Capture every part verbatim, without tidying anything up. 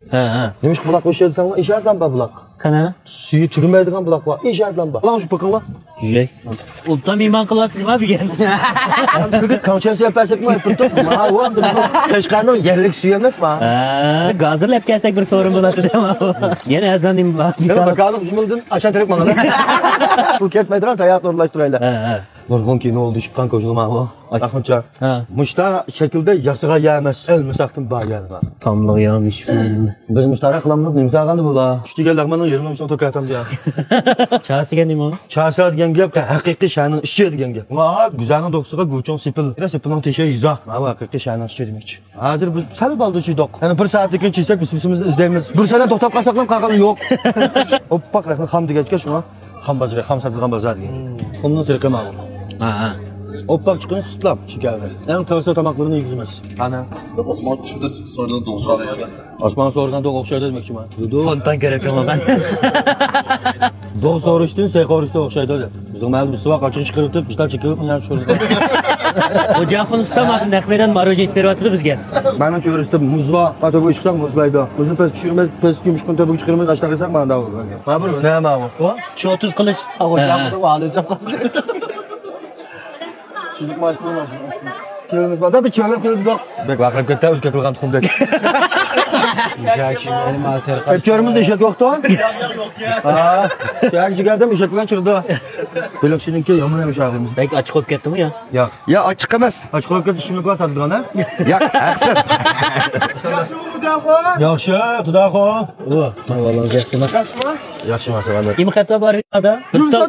ھە، ھە. نېمىشقا بۇلاققا ئوخشايدۇ دېسەڭلار، ئىشارەت لامپا بۇلاق. قېنى؟ سۈيى تۈگىمەيدىغان بۇلاق بار، ئىشارەت لامپا. بۇلاق شۇ پىقىڭلار. يۈزەي. ئوبدان مېھمان قىلىۋاتىسىز نېمە بۈگۈن؟ سىزگە كاڭچەن سۆيۈپ بەرسەكمۇ، ئېلىپ تۇرۇپ، ماۋۇ قەشقەرنىڭ يەرلىك سۈيى ئەمەسمۇ؟ ھە، گازىرلا ئېلىپ كەلسەك بىر سورۇن بولاتتى دەم. يەنە ئەزان نېمە بار؟ يەنە ماكانلىق جۈملىدىن ئاشان تېرىپ ماڭىلا. بۇ كەتمەيدىغان ساياھەتنى ئورۇنلاشتۇرايلى. ھە، ھە. نۇرغۇن كىنو ئولدى چىققان كوچىلىما بۇ. ئاخمىچا. ھە. مۇشتا شەكىلدە ياسىغان يەر ئەمەس، ئەلمىساقتىن بار يەر بار. تاملىق يەرمىش. بىز مۇشتاراق قىلامدۇق، نېمە سالغاندا بۇلار؟ چۈش دېگەن لەغمەننىڭ يېرىمى مۇشۇنىڭ توكا ئاتامدۇ يا. چاسا دېگەن نېمە ئۇ؟ چاسا دېگەن گەپ ھەقىقىي شەھەرنىڭ ئىچى دېگەن گەپ. ۋا، گۈزەلنىڭ دوختۇسىغا گۇچۇڭ سېپىل، يا سېپىلنىڭ تېشى يېزا. ماۋۇ ھەقىقىي شەھەرنىڭ ئىچى دېمەكچى. ھازىر بىز سەل بالدۇر چىدۇق. يەنە بىر سائەتتىن كېيىن چىدىسەك، بىز سېپىمىزنى ئىزدەيمىز. بىر سەنە توختاپ قالساقلا قالغىنى يوق. ئوپپاق رەخنە خام دېگەچكە شۇڭا خام بازىرى، خام ساتىدىغان بازار دېگەن. تۇخۇمنىڭ سېرىقى ماۋۇ. ھە، ھە. ئوپپاق چىقىنى سۈتلام، شېكەرلىك. ئەڭ تازا تاماقلىرىنى يېگۈزىمىز. قانى؟ ئاسمان چۈشتى، سورىدىن دوغزاغا يەنە. ئاسمان سورىغان دوغ ئوخشايدۇ دېمەكچىمەن. فونتان كېرەك ماڭا. دوغ سورۇشتىن سېخ ئورۇشتا ئوخشايدۇ دەپ. بىزنىڭ مەھەللىدە بىر سىۋاق ئاچچىقى چىقىرىۋېتىپ، بىشتان چېكىۋېلىپ مېنى شۇرۇپ. خوجاخۇن ئۇستام ھازىر نەق مەيدان ماروژنى ئېلىپ بېرىۋاتىدۇ بىزگە. مەننىڭ چۆرىسىدە مۇز بار، ئاتوبۇس چىقسا مۇزلايدۇ. مۇزنى پەسكە چۈشۈرىمىز، پەسكە يۇمشىقىنى تۆۋەنگە چىقىرىمىز، ئاشتاق يېسەك مانا داۋا. مانا بىر ھۈنەر ماۋۇ. چوتۇز قىلىش. خوجاخۇن ھە. كېلىمىز بار، بىر چۆرىلەپ كېلىدۇ. بەك ۋاقىپ كەتتى، ئۆزگە قىلغان تۇخۇمدەك. چۆرىمىزدە ئىشلەتكەن يوقتۇ. ھا، شۇ يەرگە كەلدىم، ئىشلەتمىگەن چىقىدۇ. بېلىقچىنىڭكى يامان يەمىش ئاغلىمىز. بەك ئاچچىق بولۇپ كەتتىمۇ يا؟ ياق. يا، ئاچچىق ئەمەس. ئاچچىق بولۇپ كەتسە ئىچىملىكلەر ساتىدىغان ھە؟ ياق، ھەقسىز. ياخشى، خۇداخو. ئۇ، ئەھۋالىڭىز ياخشىمۇ؟ ياخشىمۇ؟ ياخشىمۇ، سالامەت. نېمە خەت بار ئادا؟ بىر تال،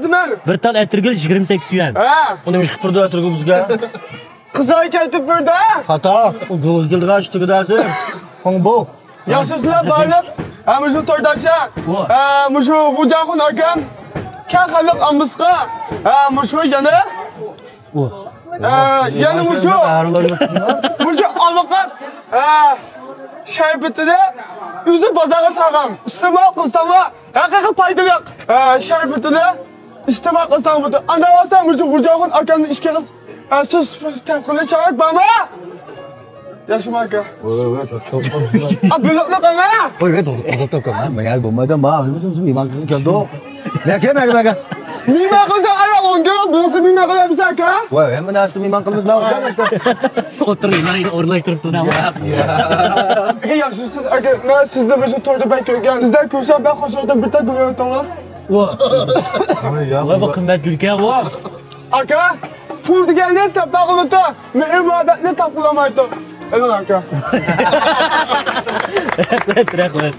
بىر تال ئەتىرگۈل يىگىرمە سەككىز يۈەن. ھە. ئۇنى نېمە ئىش قىلىپ بېرىدۇ ئەتىرگۈل بىزگە؟ قىزغا كەلتۈرۈپ بېرىدۇ. خاتا. ئۇ گۆزگىلدىغا ئىشتىگىداسى. ھوڭ بو. ياخشىمۇسىلەر بارلىق؟ ھە، مۇشۇ تورداشلار. ھە، مۇشۇ خوجاخۇن ئاكام. كەڭ خەلق ئاممىسىغا. ھە، مۇشۇ يەنە. ھە، يەنە مۇشۇ. مۇشۇ ئالىقات. ھە، شەربىتىنى ئۆزى بازارغا سالغان. ئىستېمال قىلساڭلار. ھەقىقىي پايدىلىق، ئە، شەربىتىنى ئىستېمال قىلساڭ بولىدۇ. ئانداق بولسا مۇشۇ خوجاخۇن ئاكامنى ئىككىڭىز، ئە، سۆز سۆز تەم قىلىش چاغلىق بارمۇ؟ ياخشىمۇ ئاكا؟ ۋاي، ۋاي، چوق، چوق، چوق. ئا، بېلىقلىق ئەمە؟ ۋاي، ۋاي، توختاپ، توختاپ، توختاپ. مەن يەنە بولمايدۇ، ما، ئۆزىمىز مېھمان قىلىپ كەلدۇق. مەكە، مەكە، مەكە. مېھمان قىلسا، ئايا، ئون كۈن بولسا مېھمان قىلامسىز ئاكا؟ ۋاي، ھەممە نەرسىدە مېھمان قىلىمىز، ما. ئولتۇرۇڭ، مانا ئورۇنلاشتۇرۇپسىز، ما. ياق، ياق. ياخشىمۇسىز ئاكا؟ مەن سىزنى مۇشۇ توردا بەك كۆرگەن. سىزدەك كۆرسەم مەن خۇشالدىن بىر تال گۈللەۋېتىڭلار. ۋا. ۋاي، بۇ قىممەت گۈلكەن، ۋا. ئاكا، پۇل دېگەننى تاپماققا بولىدۇ، مېھىر-مۇھەببەتنى تاپقىلى بولمايدۇ. ئېلىڭ، ئاكا. رەھمەت، رەھمەت.